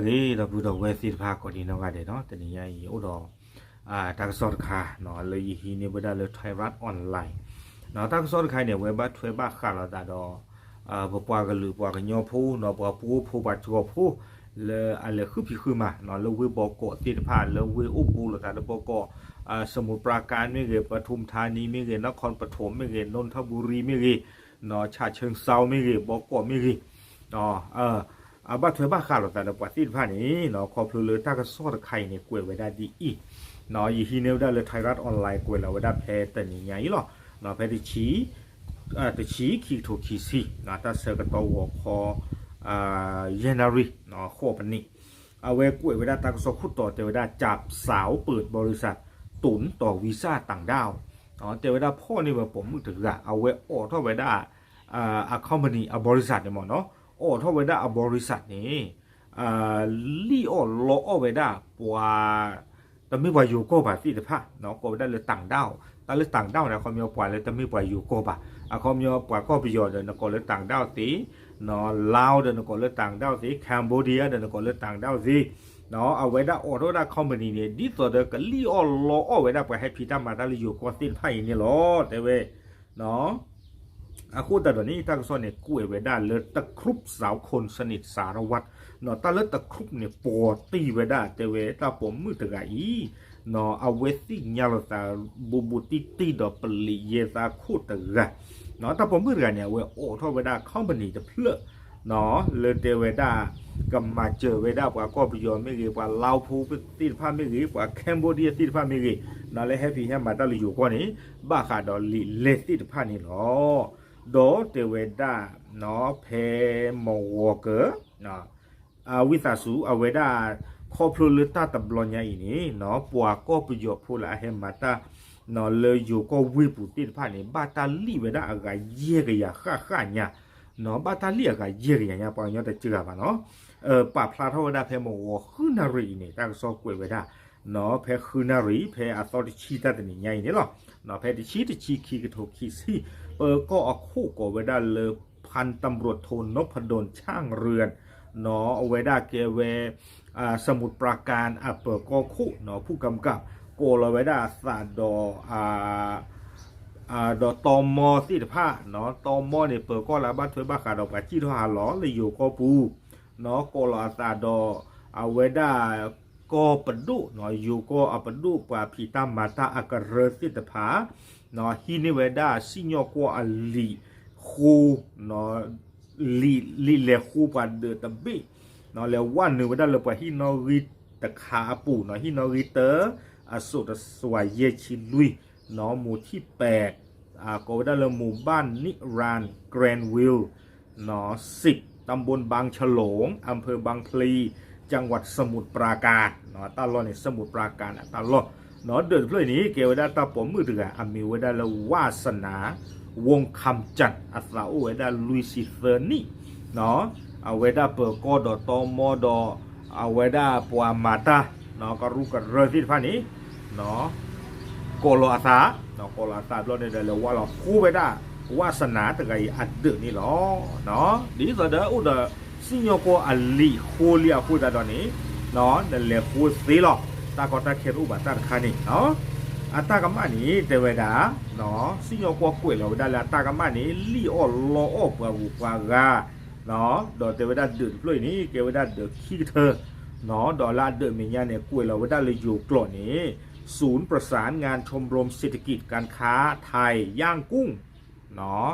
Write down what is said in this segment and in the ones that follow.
ဂ့ၤ ဒီပုၢ်ဒီဝဲၢ်သ့ၣ်တဖၣ် ကိးဒံနီၢ်ဂၤဒဲးနီၤ, တနံၤညါအံၤ အိၣ်ဒီး တၢ်ကစီၣ်တခါ လၢယဟံးန့ၢ်ဝဲဒၣ်လၢ Thairath Online တၢ်ကစီၣ်တခါအံၤန့ၣ် အဝဲဘၣ်ထွဲဘၣ်ဃးလိာ်သးဒီး ပပှၤကလုာ်ပှၤကညီဖိနီၤ, ပှၤပှိဖိပှၤကၠီဖိ လၢအလဲၤဃုဖံးဃုမၤနီၤ, လၢဝ့ၢ်ဘီကီးသ့ၣ်တဖၣ် လၢဝ့ၢ်အိၣ်ဘူးလိာ်သးလၢဘီကီး စမူးပရၣ်ကၣ်မ့ၢ်ဂ့ၤ, ပထူးမထါနံမ့ၢ်ဂ့ၤ, နခီပထူးမ့ၢ်ဂ့ၤ, နိထၣ်ဘူရံမ့ၢ်ဂ့ၤ, နီၤ ဆၣ်ဆၢစၢ်မ့ၢ်ဂ့ၤ, ဘီကီးမ့ၢ်ဂ့ၤ အဘၣ်ထွဲဘၣ်ဃးလိာ်သးဒီးပှၤသ့ၣ်တဖၣ်န့ၣ်နီၤ, ခီဖျိလၢတၢ်ကစီၣ်တခါအံၤန့ၣ် ကွဲးဝဲဒၣ်ဒ်အံၤ, ယဟံးန့ၢ်ဝဲဒၣ်လၢ Thairath Online ကွဲးလီၤဝဲဒၣ်ဖဲတနံၤညါအံၤလီၤ. ဖဲ တဆံခံကထိခံဆံ တၢ်ဆၢကတီၢ်ဂီၤခီ ယဲၢ်နၣ်ရံၣ် ဃိးပနံး, အဝဲကွဲးဝဲဒၣ်တၢ်ကစီၣ်ခိၣ်တီတဲဝဲဒၣ် จับสาวเปิดบริษัทตุ๋นต่อวีซ่าต่างด้าว တဲဝဲဒၣ်ဖီၣ်န့ၢ်ဝဲပိာ်မုၣ်တဂၤ အဝဲအိးထီၣ်ဝဲဒၣ် အ company အဘီရိစၢၣ်န့ၣ်မ့ၢ်နီၤ, အိးထီၣ်ဝဲဒၣ်အဘီရိစၢၣ်န့ၣ် လံၣ်အီၣ်လီအီၣ်ဝဲဒၣ်ပှၤ တမ့ၢ်ပှၤယိၤကီၢ်ဘၣ်သ့ၣ်တဖၣ်နီၤ, ကိးဝဲဒၣ်လၢ ต่างด้าว, တၢ်လၢ ต่างด้าว န့ၣ် အခီပညီပှၤလၢတမ့ၢ်ပှၤယိၤကီၢ်ဘၣ်, အခီပညီပှၤကီၢ်ပယီၤဒီး နကိးလၢ ต่างด้าว သ့, နီၤ Laos ဒီး နကိးလၢ ต่างด้าว သ့, Cambodia ဒီး နကိးလၢ ต่างด้าว သ့, နီၤ အဝဲဒၣ်အိးထီၣ်ဝဲဒၣ် company န့ၣ် ဒ်သိးဒီးကလံၣ်အီၣ်လီအီၣ်ဝဲဒၣ်ပှၤဟဲဖံးတၢ်မၤတၢ်လၢယိၤကီၢ်သ့ၣ်တဖၣ်အံၤန့ၣ်လီၤ တဲဝဲ အဃိသတးဒီးန့ၣ် တၢ်ကစီၣ်န့ၣ် ကွဲးဝဲဒၣ်လၢ ตะครุบสาวคนสนิทสารวัตร နီၤ, တၢ်လၢ ตะครุบ န့ၣ် ပိာ်တံၢ်ဝဲဒၣ် တဲဝဲတၢ်ပိာ်မုၣ်တဂၤအံၤ, နီၤ အဝဲသ့ၣ်ညါလိာ်သး ဘူးဘူးတံၢ်တံၢ်ဒီးပလံးယဲၢ်သးခိၣ်တဂၤ, နီၤ တၢ်ပိာ်မုၣ်တဂၤန့ၣ် အဝဲအိးထီၣ်ဝဲဒၣ် company တဖျၢၣ် နီၤ လၢတဲဝဲဒၣ် ကမၤစၢၤဝဲဒၣ်ပှၤကီၢ်ပယီၤမ့ၢ်ဂ့ၤ, ပှၤလါဖိသ့ၣ်တဖၣ်မ့ၢ်ဂ့ၤ, ပှၤ Cambodia သ့ၣ်တဖၣ်မ့ၢ်ဂ့ၤ, နီၤ လၢဟဲဖံးဟဲမၤတၢ်လၢယိၤကီၢ်န့ၣ် ဘၣ်ဃးဒီးလံာ်လဲၢ်သ့ၣ်တဖၣ်န့ၣ်လီၤ. ဒီးတဲဝဲဒၣ် နီၤ ဖဲမဝီၤကၢၤ ဝံသးစူၤ အဝဲဒၣ် ခီဖျိလၢတၢ်တဘျီညါအံၤန့ၣ် နီၤ ပှၤကီၢ်ပယီၤဖိလၢအဟဲမၤတၢ် နီၤ လၢယိၤကီၢ်ဝ့ၢ်ပူၤသ့ၣ်တဖၣ်န့ၣ် ဘၣ်တၢ်လံၣ်ဝဲဒၣ်အဂၤယဲၢ်ကယၤဃၣ်ဃၣ်ညါ, နီၤ ဘၣ်တၢ်လံၣ်အဂၤယဲၢ်ကယၤညါ ပှၤကညီတစှၤဘၣ်နီၤ, ပာ်ဖျါထီၣ်ဝဲဒၣ်ဖဲမဝီၤဃုနၣ်ရံၣ်အံၤန့ၣ် တၢ်ကစီၣ်ကွဲးဝဲဒၣ် နီၤ ဖဲဃုနၣ်ရံၣ် ဖဲအသီတဆံတၢ်တနံၤညါအံၤန့ၣ်လီၤ. နီၤ ဖဲတဆံတဆံခံကထိခံဆံ ပၢၤကီၢ်အခိၣ်ကိးဝဲဒၣ်လၢ พันตำรวจโทนพดล ช่างเรือน နီၤ အဝဲဒၣ်ကဲဝဲ สมุทรปราการ အပၢၤကီၢ်ခိၣ် နီၤ ဖူၣ်ကၢကၢ ကိးလီၤဝဲဒၣ်အသးဒီး ဒီးတီမီသ့ၣ်တဖၣ် နီၤ တီမီန့ၣ် ပၢၤကီၢ်လၢအဘၣ်ထွဲဘၣ်ဃးဒီးပှၤစံၣ်ထီၣ်ဟးလီၤလၢယိၤကီၢ်ပူၤ နီၤ ကိးလီၤအသးဒီး အဝဲဒၣ် ကီၢ်ပဒိၣ် နီၤ ယိၤကီၢ်အပဒိၣ်ပှၤဖံးတၢ်မၤတၢ်အကရၢသ့ၣ်တဖၣ် နီၤ ဟံးန့ၢ်ဝဲဒၣ်စံၣ်ညီၣ်ကွီၢ်အလံာ်ဃိ လံာ် လံာ်လဲၤဃိပှၤဒၢးတဘ့ၣ် နီၤ လဲၤဝးနုာ်ဝဲဒၣ်လၢပှၤဟံၣ်နီၣ်ဂံၢ်တခါအပူၤ နီၤ ဟံၣ်နီၣ်ဂံၢ်တၢ အစိးတစွၤယဲၢ်ဆံလွံၢ် နီၤ မူၤထံၣ်ပဲး ကိးဝဲဒၣ်လၢ หมู่บ้านนิรันดร์ แกรนด์วิลล์ สิบ ตำบลบางฉลง อำเภอบางพลี จังหวัดสมุทรปราการ နီၤ တၢ်လီၢ်န့ၣ် สมุทรปราการ အတၢ်လီၢ် နီၤ ဒၢးတဖျၢၣ်အံၤန့ၣ် ကဲဝဲဒၣ်တၢ်ပိာ်မုၣ်တဂၤ အမံၤဝဲဒၣ်လၢ ဝါစနၤ ဝူခမ်စၣ် အသးအိၣ်ဝဲဒၣ်လွံၢ်ဆံသၢနံၣ် နီၤ အဝဲဒၣ်ပၢၤကီၢ်ဒီးတီမီဒီး အဝဲဒၣ်ပှၤမၤတၢ် နီၤ ကရူၢ်ကရၢသ့ၣ်တဖၣ်န့ၣ် နီၤ ကိးလီၤအသး နီၤ ကိးလီၤအသးဘျီန့ၣ်ဒီး လဲၤဝးလီၤဃိဝဲဒၣ် ဝါစနၤတဂၤအံၤအဒၢးန့ၣ်လီၤ. နီၤ ဒ်သိးဒီးအိၣ်ဒီးစံၣ်ညီၣ်ကွီၢ်အလံာ်ဃိလံအဃိသတးဒီးန့ၣ် နီၤ နလဲၤဃိသ့လီၤ တၢ်ကီတၢ်ခဲတအိၣ်ဘၣ်တၢ်တခါန့ၣ် နီၤ အတၢ်ကမၣ်န့ၣ် တဲဝဲဒၣ် နီၤ စံၣ်ညီၣ်ကွီၢ်ကွဲးလီၤဝဲဒၣ်လၢအတၢ်ကမၣ်န့ၣ် လံၣ်အီၣ်လီအီၣ်ပှၤဂုၤပှၤဂၤ နီၤ ဒီးတဲဝဲဒၣ်ဒၢးတဖျၢၣ်အံၤန့ၣ် ကဲဝဲဒၣ်ဒၢးခံကထၢ နီၤ ဒီးလၢအဒၢးမဲာ်ညါန့ၣ် ကွဲးလီၤဝဲဒၣ်လၢယိၤကျိာ်န့ၣ် ศูนย์ประสานงานชมรมเศรษฐกิจการค้าไทยย่างกุ้ง နီၤ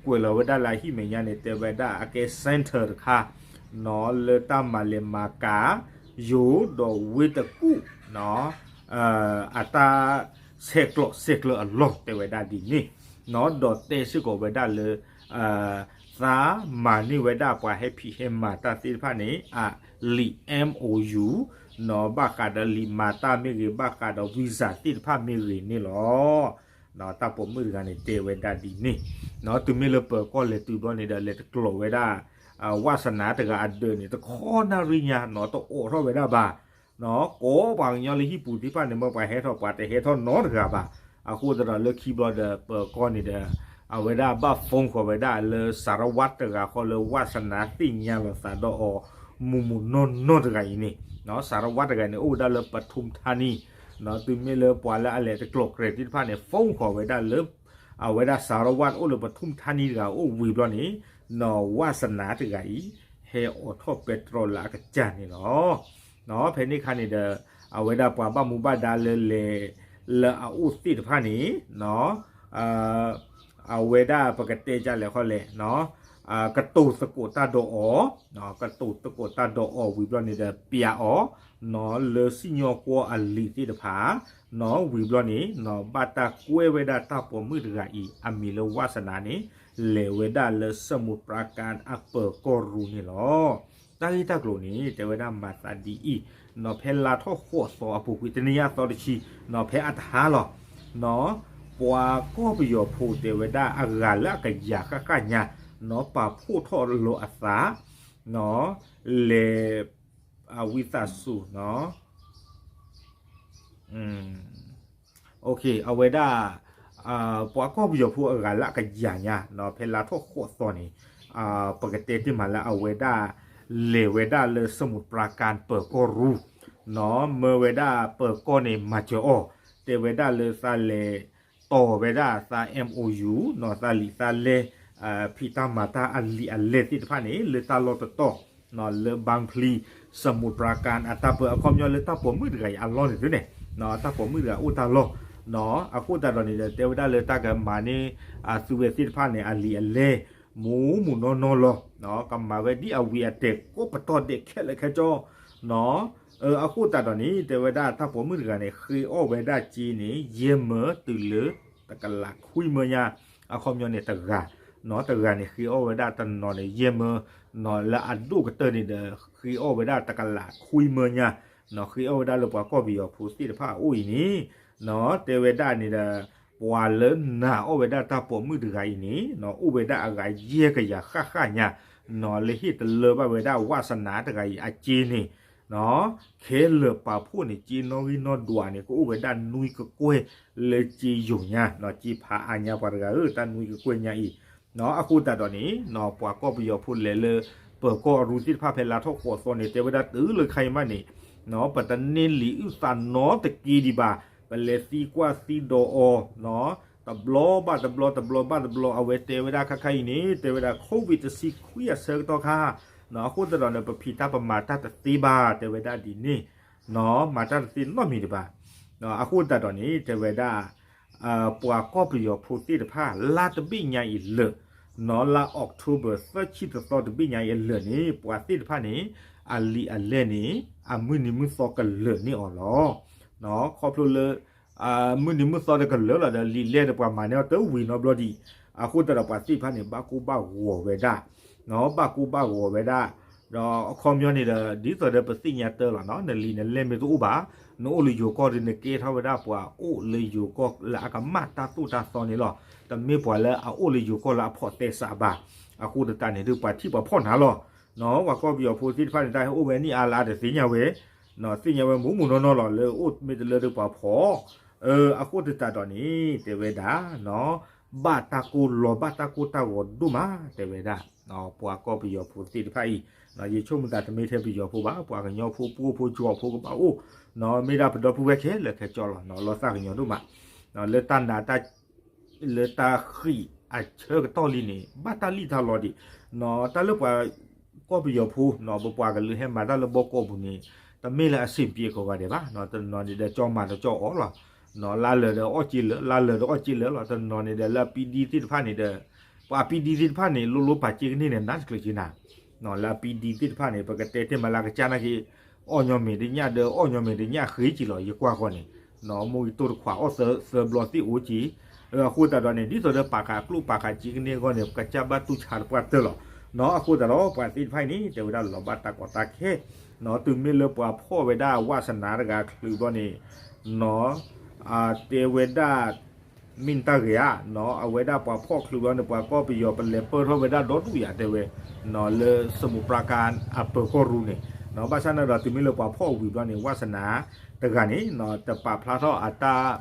ကွဲးလီၤဝဲဒၣ်လၢအဟံၣ်မဲာ်ညါန့ၣ် တဲဝဲဒၣ်အကဲ center တခါ နီၤ လၢတၢ်မၤလဲၤမၤကၤ ယိၤဒီးဝ့ၢ်တကူၣ် နီၤ အတၢ်ဆဲးကျိးဆဲးကျၢအလီၢ် တဲဝဲဒၣ်ဒ်န့ၣ် နီၤ ဒီးတဲစ့ၢ်ကီးဝဲဒၣ်လၢ သးမၤန့ၢ်ဝဲဒၣ်ပှၤဟဲဖံးဟဲမၤတၢ်သ့ၣ်တဖၣ်န့ၣ် အလံာ် MOU နီၤ ဘၣ်ဃးဒီးလံာ်မၤတၢ်မ့ၢ်ဂ့ၤ ဘၣ်ဃးဒီး visa သ့ၣ်တဖၣ်မ့ၢ်ဂ့ၤန့ၣ်လီၤ. နီၤ တၢ်ပိာ်မုၣ်တဂၤန့ၣ် တဲဝဲဒၣ်ဒ်န့ၣ် နီၤ တုၤမ့ၢ်လၢပၢၤကီၢ်လဲၤတုၤဘျီန့ၣ်ဒီး လဲၤတကျိးဝဲဒၣ် ဝါစနၤတဂၤအဒၢးန့ၣ် တခီနၣ်ရံၣ်ညါ နီၤ တအိးထီၣ်ဝဲဒၣ်ဘၣ် နီၤ ကိးပှၤကညီလၢဟံၣ်ပူၤသ့ၣ်တဖၣ်န့ၣ် မ့ၢ်ပှၤဟဲထီၣ် ပှၤတဟဲထီၣ်နီတဂၤဘၣ်. အဃိသတးဒီးလၢခံဘျီဒီး ပၢၤကီၢ်န့ၣ်ဒီး အဝဲဒၣ်ဘၣ် phone ဃီၤဝဲဒၣ်လၢ สารวัตร တဂၤဃီလၢ ဝါစနၤသ့ၣ်ညါလီၤသးဒီးအီၤ မုၢ်မုၢ်နီၢ်နီၢ်တဂၤအံၤန့ၣ် စၤရဝါတဂၤန့ၣ် အိၣ်ဝဲဒၣ်လၢပထူးထါနံၤ, တုၤမ့ၢ်လၢပှၤလၢအလဲၤတကျိးကြဲးသ့ၣ်တဖၣ်န့ၣ် phone ဃီၤဝဲဒၣ်လၢ အဝဲဒၣ်စၤရဝါအိၣ်လၢပထူးထါနံၤတဂၤအိၣ်ဝံၤဘျီန့ၣ် နီၢ်ဝးစနၤတဂၤအံၤ ဟဲအိးထီၣ်ပဲတြီလၢအကစၢ်န့ၣ်လီၤ. ဖဲန့ၣ်အခါန့ၣ်ဒီး အဝဲဒၣ်ပှၤဘၣ်မူဘၣ်ဒါလၢလဲၤ လၢအအိၣ်သ့ၣ်တဖၣ်န့ၣ် အဝဲဒၣ်ပကတဲဒ်လဲၣ်ဃီလဲၣ် ကတိၤသကိးတၢ်ဒီးအီၤ, ကတိၤသကိးတၢ်ဒီးအီၤဝံၤဘျီန့ၣ်ဒီး ပျးအီၤ လၢစံၣ်ညီၣ်ကွီၢ်အလံာ်သ့ၣ်တဖၣ် ဝံၤဘျီန့ၣ် ဘၣ်တၢ်ကွဲးဝဲဒၣ်တၢ်ပိာ်မုၣ်တဂၤအံၤ အမံၤလၢဝးစနၤန့ၣ် လဲၤဝဲဒၣ်လၢစမုၢ်ပြၤကၣ်အပၢၤကီၢ်ရူၢ်န့ၣ်လီၤ. တၢ်ဂ့ၢ်တၢ်ကျိၤန့ၣ် တဲဝဲဒၣ်မၤသးဒ်အံၤ, နီၢ်ဖဲလါထီၣ်ဃိးသီအပူၤကွံာ် တနံၤညါသီတဆံ နီၢ်ဖဲအတဟါလီၤ, နီၢ် ပှၤကီၢ်ပယီၤဖိတဲဝဲဒၣ်အဂၤလၢအကယၤဃၣ်ဃၣ်ညါ, နီၢ် ပာ်ဖှိၣ်ထီၣ်လီၤအသး, နီၢ် လဲၤ အဝံသးစူၤ နီၢ် အဝဲဒၣ် ပှၤကီၢ်ပယီၤဖိအဂၤလၢအကယၤညါ နီၢ် ဖဲလါထီၣ်ဃိးသီန့ၣ် ပကတဲတ့ၢ်မးလၢအဝဲဒၣ် လဲၤဝဲဒၣ်လၢစမုၢ်ပြၤကၣ်ပၢၤကီၢ်ရူၢ် နီၢ် မၢဝဲဒၣ်ပၢၤကီၢ်န့ၣ် မၤစၢၤအီၤ, တဲဝဲဒၣ်လၢသးလဲၤ တီၢ်ဝဲဒၣ်သး MOU နီၢ် သးလံာ်သးလဲ ဖံးတၢ်မၤတၢ်အလံာ်အလဲသ့ၣ်တဖၣ်န့ၣ် လၢတၢ်လီၢ်တတီၢ် နီၢ် လၢဘၣ်ဖျံ စမုၢ်ပြၤကၣ်အတၢ်ပၢ အခီပညီလၢတၢ်ပိာ်မုၣ်တဂၤအံၤအလီၢ်န့ၣ်သုန့ၣ် နီၢ် တၢ်ပိာ်မုၣ်တဂၤအိၣ်တၢ်လီၢ် နီၢ် အဃိသတးဒီးန့ၣ်ဒီး တဲဝဲဒၣ်လၢတၢ်ကမၤန့ၢ် အသုဝဲသ့ၣ်တဖၣ်န့ၣ် အလံာ်အလဲ မူးမူးနီၢ်နီၢ်လီၤ နီၢ် ကမၤဝဲဒ်အဝံၤအတဲာ်ကိးပတီၢ်ဒဲးခဲလၢာ်ခဲဆ့ နီၢ် အဃိသတးဒီးန့ၣ် တဲဝဲဒၣ်တၢ်ပိာ်မုၣ်တဂၤန့ၣ် ဃ့အီၣ်ဝဲဒၣ်စ့န့ၣ် ယဲၢ်မၢတုၤလၢ တကလးခွံမၢညါ အခီပညီန့ၣ်တဂၤ နီၢ် တဂၤန့ၣ် ဃ့အီၣ်ဝဲဒၣ်တနီၤန့ၣ် ယဲၢ်မၢ နီၢ် လၢအဒိၣ်ကတၢၢ်န့ၣ်ဒီး ဃ့အီၣ်ဝဲဒၣ်တကလးခွံမၢညါ နီၢ် ဃ့အီၣ်ဝဲဒၣ်လၢပှၤကီၢ်ပယီၤဖိသ့ၣ်တဖၣ်အအိၣ်အံၤန့ၣ် နီၢ် တဲဝဲဒၣ်န့ၣ်ဒီး ပှၤလၢနာ်အီၣ်ဝဲဒၣ်တၢ်ပိာ်မုၣ်တဂၤအံၤန့ၣ် နီၢ် အိၣ်ဝဲဒၣ်အဂၤယဲၢ်ကယၤဃၣ်ဃၣ်ညါ နီၢ် လၢဟ့ၣ်တလၢဘၣ်ဝဲဒၣ်ဝးစနၤတဂၤအံၤအစ့န့ၣ် နီၢ် ခဲလၢာ်ပာ်ဖှိၣ်န့ၣ် စ့နီၣ်ဂံၢ်နီၣ်ဒွးန့ၣ် ကအိၣ်ဝဲဒၣ်နွံကကွဲၢ်လၢစ့ယိာ်ညါ နီၢ် စ့ဖးအါညါ ပှၤတဂၤဧၢ တၢ်နွံကကွဲၢ်ညါအံၤ နီၢ် အဃိသတးဒီးန့ၣ် နီၢ် ပှၤကီၢ်ပယီၤဖိလဲၤလၢ ပၢၤကီၢ်အရူၢ်သ့ၣ်တဖၣ်ဖဲလါထီၣ်ဃိးသီန့ၣ် တဲဝဲဒၣ်တုၤလၢခဲအံၤမးန့ၣ် နီၢ် ပတန့ၢ်လံာ်အုၣ်သးနီတက့ၢ်ဒံးဘၣ်, ပလဲၤသံကွၢ်သံဒီးအီၤ နီၢ် တဘျီဘၣ်တဘျီ တဘျီဘၣ်တဘျီ အဝဲတဲဝဲဒၣ်ခါခါအံၤန့ၣ် တဲဝဲဒၣ် COVID တဆံခွံအဆၢကတီၢ်ခါ နီၢ် အဃိသတးဒီးန့ၣ် ပဖံးတၢ်ပမၤတၢ်တသ့ဘၣ် တဲဝဲဒၣ်ဒ်န့ၣ် နီၢ် မၤတၢ်တသ့နီတမံၤဒံးဘၣ် နီၢ် အဃိသတးဒီးန့ၣ် တဲဝဲဒၣ် ပှၤကီၢ်ပယီၤဖိသ့ၣ်တဖၣ် လါတဘ့ၣ်ညါအံၤလၢာ် နီၢ် လါ October သၢဆံတသီတဘ့ၣ်ညါအံၤအလၢာ်န့ၣ် ပှၤသ့ၣ်တဖၣ်န့ၣ် အလံာ်အလဲန့ၣ် အမုၢ်နံၤမုၢ်သီကလၢာ်န့ၢ်အီၤလီၤ. နီၢ် ခီဖျိလၢ မုၢ်နံၤမုၢ်သီတကလၢာ်လီၤဒီး လံာ်လဲဒီးပှၤမၤန့ၢ်အီၤတဝံၤနီတဘျီဒံး, အဃိသတးဒီးပှၤသ့ၣ်တဖၣ်န့ၣ် ဘၣ်ကိၢ်ဘၣ်ဂီၤဝဲဒၣ် နီၢ် ဘၣ်ကိၢ်ဘၣ်ဂီၤဝဲဒၣ်, ဒီးအခီပညီန့ၣ်ဒီး ဒ်သိးဒီးပသ့ၣ်ညါတၢ်လီၤ နီၢ် နလံာ်နလဲမ့ၢ်တအိၣ်ဘၣ်, နအိၣ်လၢယိၤကီၢ်ဒီး နကဲထီၣ်ဝဲဒၣ်ပှၤအိၣ်လၢယိၤကီၢ်လၢအကမၣ်တၢ်သိၣ်တၢ်သီန့ၣ်လီၤ. တမ့ၢ်ပှၤလၢအအိၣ်လၢယိၤကီၢ်လၢအဖိးသဲစးဘၣ်. အဃိသတးန့ၣ်ဒီး ပှၤထံၣ်ပှၤဖီၣ်နၤလီၤ. နီၢ် ပှၤကီၢ်ပယီၤဖိသ့ၣ်တဖၣ်န့ၣ် တၢ်ဟဲအိၣ်ဝဲန့ၣ်အါလၢအတသ့ၣ်ညါဝဲ, နီၢ် သ့ၣ်ညါဝဲမူးမူးနီၢ်နီၢ်လီၤ လၢအိၣ်မ့ၢ်တလၢဒီးပှၤဖီၣ် အဃိသတးဒီးန့ၣ် တဲဝဲဒၣ် နီၢ် ဘၣ်တၢ်ကိၢ်လီၤ ဘၣ်တၢ်ကိၢ်တၢ်ဂီၤဒိၣ်မး တဲဝဲဒၣ် ပှၤကီၢ်ပယီၤဖိသ့ၣ်တဖၣ်အံၤ, ယဆိကမိၣ်သးတမ့ၢ်ထဲပယီၤဖိဘၣ် ပှၤကညီဖိ ပှိၢ်ဖိ ကၠီဖိကဘၣ်အိၣ်, မ့ၢ်ဒၣ်ပဒီပုၢ်ဝဲၢ်ခဲလၢာ်ခဲဆ့လီၤ လီၤသးကညီၤဒိၣ်မး, လၢတၢ်နာ် လၢတၢ်ဃံးအဆၢကတီၢ်လံန့ၣ် ဘၣ်တၢ်လံၣ်တၢ်လီဒံး, တၢ်လၢပှၤကီၢ်ပယီၤဖိ ပပှၤကလုာ်ဟဲမၤတၢ်လၢဘီကီၢ်ပူၤန့ၣ် တမ့ၢ်လၢအဆင်ပြေကိးဂၤဒဲးဘၣ်, တနီၤန့ၣ်ဒီးကၠီမၤတကၠီအီၤလီၤ, လါလၢာ်ဒီးအီၣ်က့လၢာ် လါလၢာ်ဒီးအီၣ်က့လၢာ်လီၤ, တနီၤန့ၣ်ဒီးလၢအပံဒံသ့ၣ်တဖၣ်န့ၣ်ဒီး ပှၤပံဒံသ့ၣ်တဖၣ်န့ၣ် လိၣ်လိၣ်ပာ်က့ကန့ၢ်န့ၣ် နးတကျၢၤက့နၤ, လၢအပံဒံသ့ၣ်တဖၣ်န့ၣ် ပကတဲတ့ၢ်မးလၢကစၢ်နာ်က့ အီၣ်ညီမ့ၢ်တညၣ်ဒီး အီၣ်ညီမ့ၢ်တညၣ်ဃ့က့လီၤ ယကွၢ်ဃီန့ၣ်, မိၢ်ဂံၢ်တိၢ်တခွးအီၣ်သၢဘျီသ့ၣ်အိၣ်က့, အဃိသတးဒီးန့ၣ် ဒ်သိးဒီးပာ်ဃာ်ကျိၣ်ပာ်ဃာ်က့ကန့ၢ်အဂီၢ်န့ၣ် ပကစၢ်ဘၣ်တူၢ်ဆါတပှၢ်တၢၢ်လီၤ, နီၢ် အဃိသတးဒီး ပှၤသ့ၣ်တဖၣ်အံၤန့ၣ် တဲဝဲဒၣ်လီၤဘၣ်တၢ်ကီတၢ်ခဲ, နီၢ် တုၤမ့ၢ်လၢပှၤဖီၣ်ဝဲဒၣ်ဝးစနၤတဂၤချုးဘျီန့ၣ်, နီၢ် တဲဝဲဒၣ် မ့ၢ်တၢ်ဂ့ၤဧါ, နီၢ် အဝဲဒၣ်ပှၤဖီၣ်ချုးဘျီန့ၣ် ပှၤကီၢ်ပယီၤပလဲၤပၢၢ်ထီၣ်ဝဲဒၣ်ဒီဒူၣ်ယၤတဲဝဲ, နီၢ် လၢစမုၢ်ပြၤကၣ်အပၢၤကီၢ်ရူၢ်န့ၣ်, နီၢ် ဘၣ်ဆၣ်န့ၣ်ဒီးတုၤမ့ၢ်လၢပှၤဖီၣ်ဝံၤဘျီန့ၣ် ဝးစနၤတဂၤန့ၣ် နီၢ် တပာ်ဖျါထီၣ်အတၢ်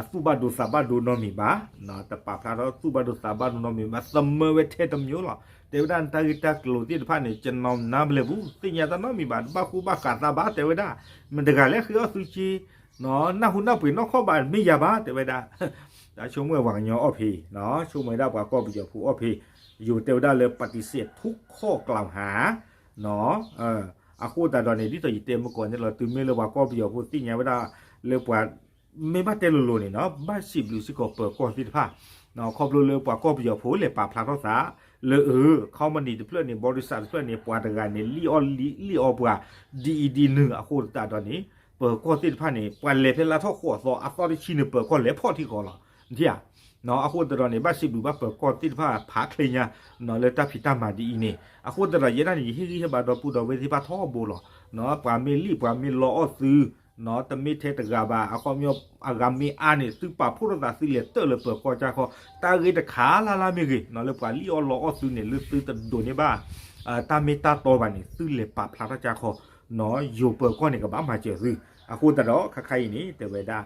သူၣ်ဘၣ်ဒိသးဘၣ်ဒိနီတမံၤဘၣ်, နီၢ် တပာ်ဖျါထီၣ်သူၣ်ဘၣ်ဒိသးဘၣ်ဒိနီတမံၤဘၣ်, သမၢဝဲထဲတမျိုးလီၤ, တဲဝဲဒၣ်နတၢ်ဂ့ၢ်တၢ်ကျိၤသ့ၣ်တဖၣ်န့ၣ် ကျွန်တော်နားမလည်ဘူး, သ့ၣ်ညါတၢ်နီတမံၤဘၣ်, တဘၣ်ဃူဘၣ်ဃးသးဘၣ် တဲဝဲဒၣ်, မတၤတဂၤလဲၣ်ဃ့အီၣ်သုက့, နၢ်ဟူနၢ်ပှ့ၤနီၢ်ခီၣ်ဘၣ် မ့ၢ်ယၤဘၣ် တဲဝဲဒၣ်. တၢ်ဆိကမိၣ်ဝဲပှၤကညီအီၣ်ဖံး, ဆိကမိၣ်ဝဲဒၣ်ပှၤကီၢ်ပယီၤဖိအီၣ်ဖံး, ယိၤတဲဝဲဒၣ်လၢ ပฏิเสธทุกข้อกล่าวหา အဃိသတးဒီးန့ၣ် ဒ်သိးယတဲမုၢ်ကီၢ်န့ၣ်လီၤ, တုၤမ့ၢ်လၢပှၤကီၢ်ပယီၤဖိသ့ၣ်ညါဝဲဒၣ်လၢပှၤ မ့ၢ်ဘၣ်တဲလိၤလိၤန့ၣ်နီၤ ဘၣ်စံးဘျုးစ့ၢ်ကီးပၢၤကီၢ်သ့ၣ်တဖၣ်, ခီဖျိလၢပှၤကီၢ်ပယီၤဖိလဲၤပာ်ဖျါထီၣ်သး လၢအ company တဖျၢၣ်န့ၣ် ဘီရံစးတဖျၢၣ်န့ၣ် ပှၤတဂၤန့ၣ် လံၣ်အီၣ်လံၣ် လံၣ်အီပှၤ ဒ်အံၤဒ်နုၤ အဃိသတးဒီးန့ၣ် ပၢၤကီၢ်သ့ၣ်တဖၣ်န့ၣ် ပှၤလဲၤဖဲလါထီၣ်ဃိးသီ အသီတဆံန့ၣ်ပၢၤကီၢ်လဲၤဖီၣ်ထံကီးလီၤ. နထံၣ်ဧါ, အဃိသတးဒီးန့ၣ် ဘၣ်စံးဘျုးဘၣ်ပၢၤကီၢ်သ့ၣ်တဖၣ်ဖးချ့ညါ လၢတၢ်ဖံးတၢ်မၤဒ်အံၤန့ၣ် အဃိသတးဒီးယဲဒၣ်န့ၣ် ယဟ့ၣ်ဂံၢ်ဟ့ၣ်ဘါဒီပုၢ်ဒီဝဲၢ်သ့ၣ်တဖၣ်ထီဘိလီၤ. ပှၤမ့ၢ်လံၣ်ပှၤမ့ၢ်လီအီၣ်သု တမ့ၢ်ထဲတဂၤဘၣ် အခီပညီ အဂၤမ့ၢ်အါန့ၣ် သုပာ်ဖှိၣ်ထီၣ်သးသုလဲၤတၢၢ်လၢပၢၤကီၢ်ကၢ်ခီ တၢ်ဂ့ၢ်တခါလၢ်လၢ်မ့ၢ်ဂ့ၤ လၢပှၤလံၣ်အီၣ်လီအီၣ်သုန့ၣ် လၢသုတဒိးန့ၢ်ဘၣ် တၢ်မ့ၢ်တၢ်တီဘၣ်န့ၣ် သုလဲၤပာ်ဖျါထီၣ်ကၢ်ခီ ယိၤပၢၤကီၢ်န့ၣ် ကဘၣ်မၤစၢၤသု. အဃိသတးဒီး ခါခါအံၤန့ၣ် တဲဝဲဒၣ်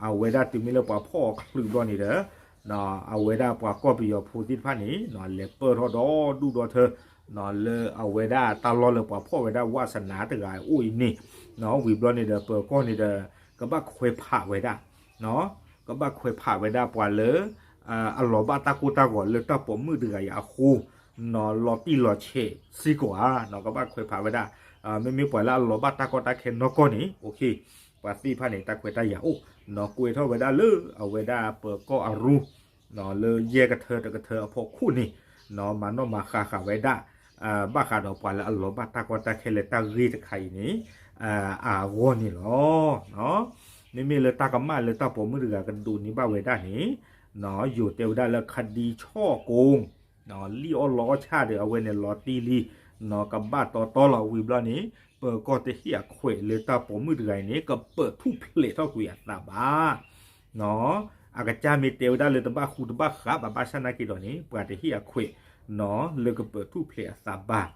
အဝဲဒၣ်တုၤမ့ၢ်လၢပှၤဖီၣ်အီၤချုးဘျီန့ၣ်ဒီး အဝဲဒၣ်ပှၤကီၢ်ပယီၤဖိသ့ၣ်တဖၣ်န့ၣ် လဲၤပၢၢ်ထီၣ်ဒီဒူၣ်ဒီထၢ လၢအဝဲဒၣ်တၢ်လီၢ်လၢပှၤဖီၣ်ဝဲဒၣ်ဝးစနၤတဂၤအိၣ်အံၤန့ၣ် ဝံၤဘျီန့ၣ်ဒီး ပၢၤကီၢ်န့ၣ်ဒီး ကဘၣ်ခွဲးဖးဝဲဒၣ် ကဘၣ်ခွဲးဖးဝဲဒၣ်ပှၤလၢ အလီၤဘၣ်တၢ်ကိၢ်တၢ်ဂီၤလၢတၢ်ပိာ်မုၣ်တဂၤအံၤအဃိ လီၤတံၢ်လီၤဆဲးစ့ၢ်ကီးဧါ, ကဘၣ်ခွဲးဖးဝဲဒၣ် မ့မ့ၢ်ပှၤလၢအလီၤဘၣ်တၢ်ကီတၢ်ခဲနီၢ်ကီၢ်န့ၣ် ပှၤသ့ၣ်တဖၣ်န့ၣ် တၢ်ခွဲးတၢ်ယာ်အိၣ် ကွဲးထီၣ်ဝဲဒၣ်လၢအဝဲဒၣ်ပၢၤကီၢ်အရူ လၢယဲၢ်ကထၢတကထၢအဖီခိၣ်န့ၣ် မၤနီၣ်မၤဃါဃာ်ဝဲဒၣ် ဘၣ်ဃးဒီးပှၤလၢအလီၤဘၣ်တၢ်ကီတၢ်ခဲလၢတၢ်ဂ့ၢ်တခါအံၤန့ၣ် အဂီၢ်န့ၣ်လီၤ. မ့မ့ၢ်လၢတၢ်ကမၣ်လၢတၢ်ပိာ်မုၣ်တဂၤကဒိးန့ၢ်ဘၣ်ဝဲဒၣ်န့ၣ် ယိၤတဲဝဲဒၣ်လၢ คดีฉ้อโกง လံၣ်အီၣ်လီအီၣ်ဆၣ်ဒီး အဝဲန့ၣ်လီၤတံၢ်လံ ကဘၣ်တီတီလီၤ. ဝံၤဘျီန့ၣ် ပၢၤကီၢ်တဟ့ၣ်အခွဲးလၢတၢ်ပိာ်မုၣ်တဂၤအံၤန့ၣ် ကပၢၢ်ထူၣ်ဖျဲးထီၣ်ကွံာ်အသးဘၣ် အကစၢ်မ့ၢ်တဲဝဲဒၣ်လၢတဘၣ်ဃူတဘၣ်ဃးဘၣ် ဘၣ်ဆၣ်နာ်က့ဒီးန့ၣ် ပှၤတဟ့ၣ်အခွဲး လၢကပၢၢ်ထူၣ်ဖျဲးအသးဘၣ်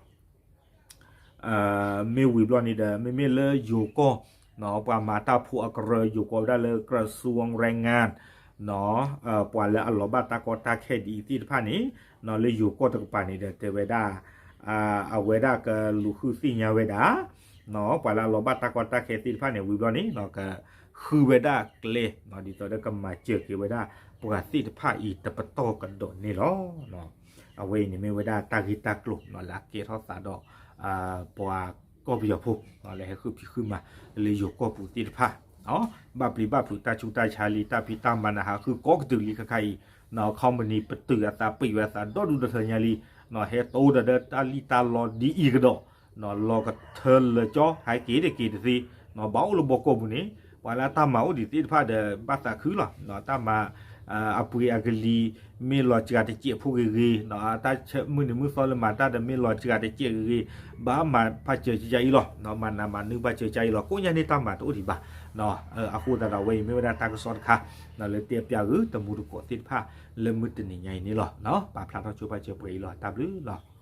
မ့ၢ်ဝံၤဘျီန့ၣ်ဒီး မ့မ့ၢ်လၢယိၤကီၢ် ပှၤမၤတၢ်ဖိအကရၢ ယိၤကီၢ်ဝဲဒၣ်လၢ กระทรวงแรงงาน ပှၤလၢအလီၤဘၣ်တၢ်ကီတၢ်ခဲဒ်အံၤသ့ၣ်တဖၣ်န့ၣ် လၢယိၤကီၢ်တကပၤန့ၣ်ဒီး တဲဝဲဒၣ် အဝဲဒၣ်ကလူၤဃုသ့ၣ်ညါဝဲဒၣ် ပှၤလၢအလီၤဘၣ်တၢ်ကီတၢ်ခဲသ့ၣ်တဖၣ်န့ၣ် ဝံၤဘျီန့ၣ် ကဃုဝဲဒၣ်ကျဲ ဒ်သိးဒီးကမၤစၢၤက့ၤဝဲဒၣ် ပှၤသ့ၣ်တဖၣ်အံၤတပတီၢ်ကဒီးန့ၣ်လီၤ. အဝဲအံၤန့ၣ်မ့ၢ်ဝဲဒၣ်တၢ်ဂ့ၢ်တၢ်ကျိၤ လၢအကဲထီၣ်သးဒီး ပှၤကီၢ်ပယီၤဖိ လၢဟဲဃုဖံးဃုမၤ လၢယိၤကီၢ်ပူၤသ့ၣ်တဖၣ် ဘၣ်ပျံၤဘၣ်ဖုးတၢ်ဆူးတၢ်ဆါလံ တၢ်ဖံးတၢ်မၤနဟးဃုကိးကတုၤလံခါခါအံၤ company ပတုာ်အသး ပံာ်ဝဲအသးဒီဒူၣ်ဒီထၢညါလံ ဟဲတိဒီးတၢ်လံၣ်တၢ်လီဒ်အံၤကဒီး လီၤကထၢလၢာ်ကၠီ ဟဲက့ၤတက့ၤတသ့ ဘၣ်အိၣ်လၢဘီကီၢ်ပူၤန့ၣ် ပှၤလၢအတၢ်မၤအိၣ်ဒံးသ့ၣ်တဖၣ်ဒီး ဘၣ်သးခုလီၤ. တၢ်မၤ အပှ့ၤအကလံၤ မ့ၢ်လီၤစှၤတစဲးဖိဂ့ၤဂ့ၤ တၢ်ဆၢမုၢ်နံၤမုၢ်သီလၢမၤတၢ်ဒီး မ့ၢ်လီၤစှၤတစဲးဂ့ၤဂ့ၤ ဘၣ်မၤဖးစၢၤကကအံၤလီၤ. မၤနးမၤနုၤဖးစၢၤကအံၤလီၤ. ကိးညါန့ၣ်တၢ်မၤတအိၣ်ဒံးဘၣ်. အဃိသတးဒီး အဝဲအံၤမ့ၢ်ဝဲဒၣ်တၢ်ကစီၣ်တခါ လၢတဲပျးဂုာ်တမူတကိးသ့ၣ်တဖၣ် လၢမုၢ်တနံၤညါအံၤန့ၣ်လီၤ. ပာ်ဖျါထီၣ်ဆိပာ်စၢၤပှဲၤအံၤလီၤ. တၢ်ဘျုးလီၤ.